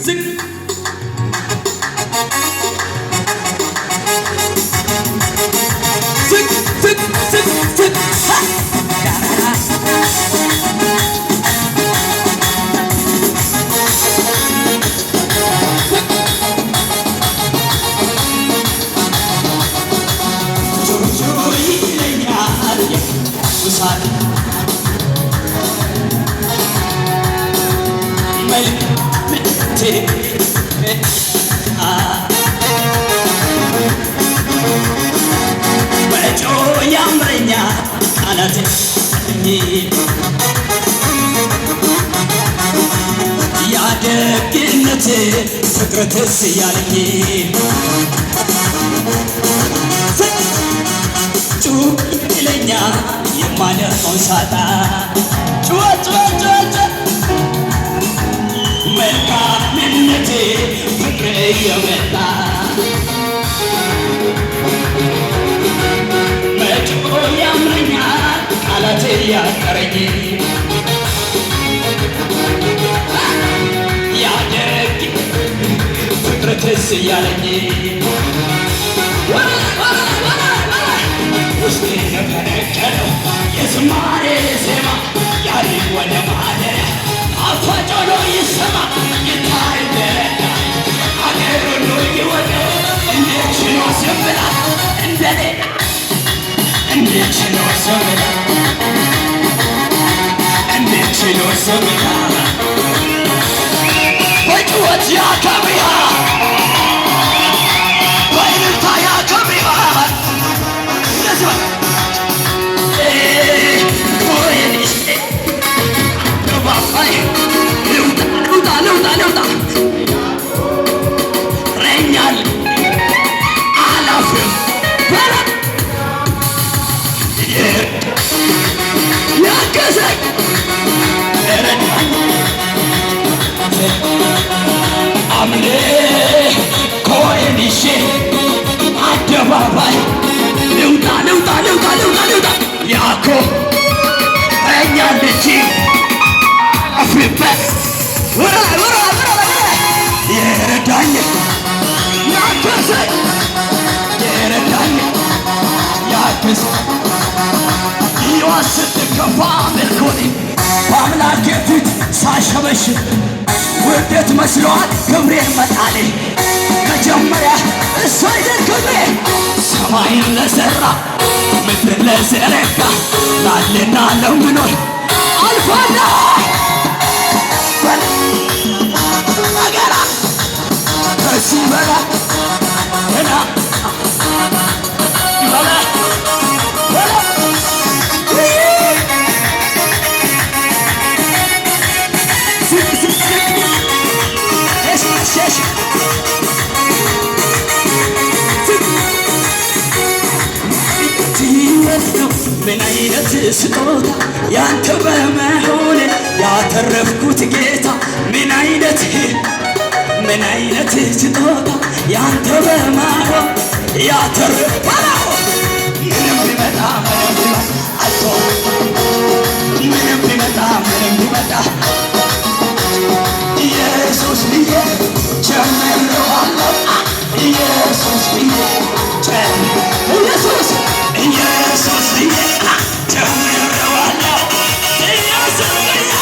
ዝቅ ዝቅ ዝቅ ዝቅ ዝቅ ሃ! ጆጆ ይለኛል የቅዱሳን መልክቴ መጮ ያምረኛል ቃላት ያደግነት ፍቅር ትዝ እያለኝ ጩ ይለኛል የማደርገውን ሳጣ ጩኸ ጩኸ ጩኸ ጩኸ መልካምነቴ ፍቅር እየመጣ መጮ ያምረኛል ቃላት እያጠረኝ ያደግ ፍቅር ትዝ እያለኝ ውስጤ የተነቀለው የዝማሬ ዜማ ያሪግ ወደ ማደሪያ ጣፋጭ ሆኖ ይሰማ ይታይ እንደረዳኝ አገር ሁሉ ይወቀው። እንዴት ችሎ ዝም ይላል እንደኔ? እንዴት ችሎ ዝም ይላል? እንዴት ችሎ ዝም ይላል? በጩኸት ያከብርሃል፣ በእልልታ ያከብርሃል። እንደዚህ በል። ልውጣ ልውጣ ልውጣ ልውጣ ረኛል አላፍርም በላ ያገዘኝ ረዳኝ አምልኮዬን ይዤ አደባባይ ልውጣ ልውጣ ልውጣ ልውጣ ልውጣ ያኮረኛል እንጂ አፍርበት ወራ ወራ ወራ ወራ የረዳኝ ያገዘኝ የረዳኝ ያገዘኝ ሕይወት ስትከፋ መልኮኔ በአምላኬ ፊት ሳሸበሽብ ውርደት መስሏት ክብሬን መጣሌ መጀመሪያ እሱ አይደል ክብሬ ሰማይን ለዘራ ምድርን ለዘረጋ ላለና ለምኖር አልፋና ገና ከዚህ በላይ ገና በላይ በላይ ዝቅ ዝቅ ዝቅ እሽ እሽ እሽ ዝቅ ሕይወት ነው ምን አይነት ስጦታ ያንተ በመሆን ያተረፍኩት ጌታ ምን አይነት ስጦታ ያንተ በመሆን ያተረፍኩት ምንም ቢመጣ ምንም ቢመጣ አልተውም ምንም ቢመጣ ምንም ቢመጣ ኢየሱስ ብዬ ጀምሬዋለሁ ኢየሱስ ብዬ ኢየሱስ ኢየሱስ ብዬ ጀምሬዋለሁ ኢየሱስ ብዬ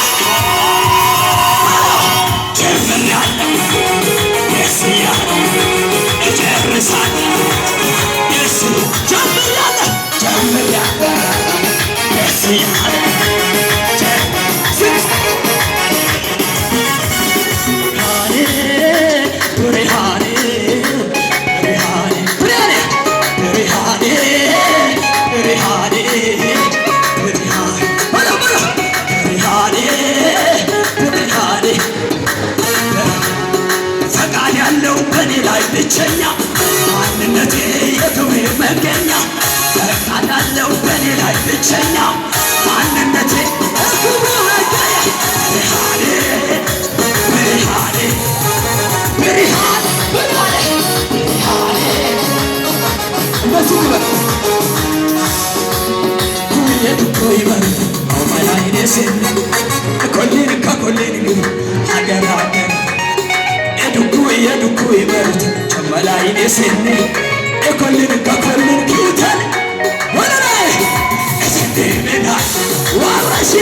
ጀምሬያለሁ ደስ እያለኝ እጨርሳለሁ ደስ ጀምሬያለሁ ጀምሬያለሁ ደስ እያለኝ ብርሃኔ ብርሃኔ ብርሃኔ ብርሃኔ ብርሃኔ በለው በለው ብርሃኔ ብርሃኔ ፈቃድ ያለው በእኔ ላይ ብቸኛ ማንነቴ የክብሬ መገኛ ፈቃድ ያለው በእኔ ላይ ብቸኛ ማንነቴ የክብሬ መገኛ ብርሃኔ ብርሃኔ ብርሃን ብርሃኔ ብርሃኔ እንደዚህ በል ኮሌን ከኮሌን ሀገር ሀገር የድኩ ይመሩት ጨመላይኔ ሴኔ ኤኮልን ከኮልን ኪውተን ወለላይ እስንዴሜና ዋረሺ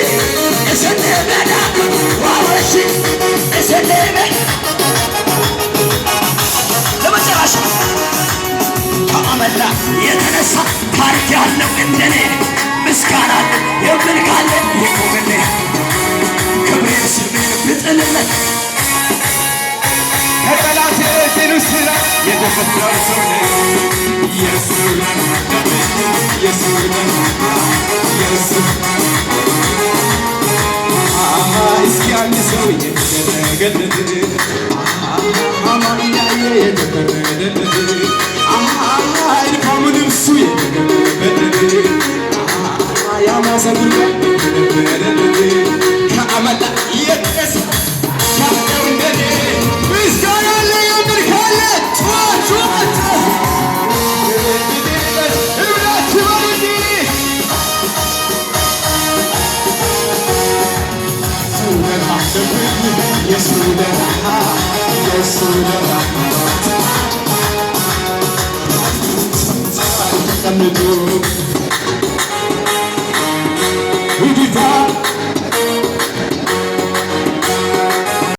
እስንዴሜና ዋረሺ እስንዴሜ። ለመጨረሻ ከአመላ የተነሳ ታሪክ ያለው እንደኔ ምስጋና የምን ካለ ይቁምልኝ፣ ክብሬን ስሜን ብጥልለት። ከጠላቴ ጽኑ እስራት የተፈታው ሰው ነኝ። ኢየሱስ ኢየሱስ። እስኪ አንድ ሰው የተደረገለት፣ አማ እያየ የተፈረደለት፣ እልካሙ ልብሱ የተገለበለት፣ ያማሰ ጉድጓድ የተደፈነለት፣ ከአመላ የተነሳ ካለው እንደኔ ምስጋና አለ የሚል ካለ ጩኸ ጩኸ ጩኸ እብዳችሁ በሉ እንጂ። ተቀምጦ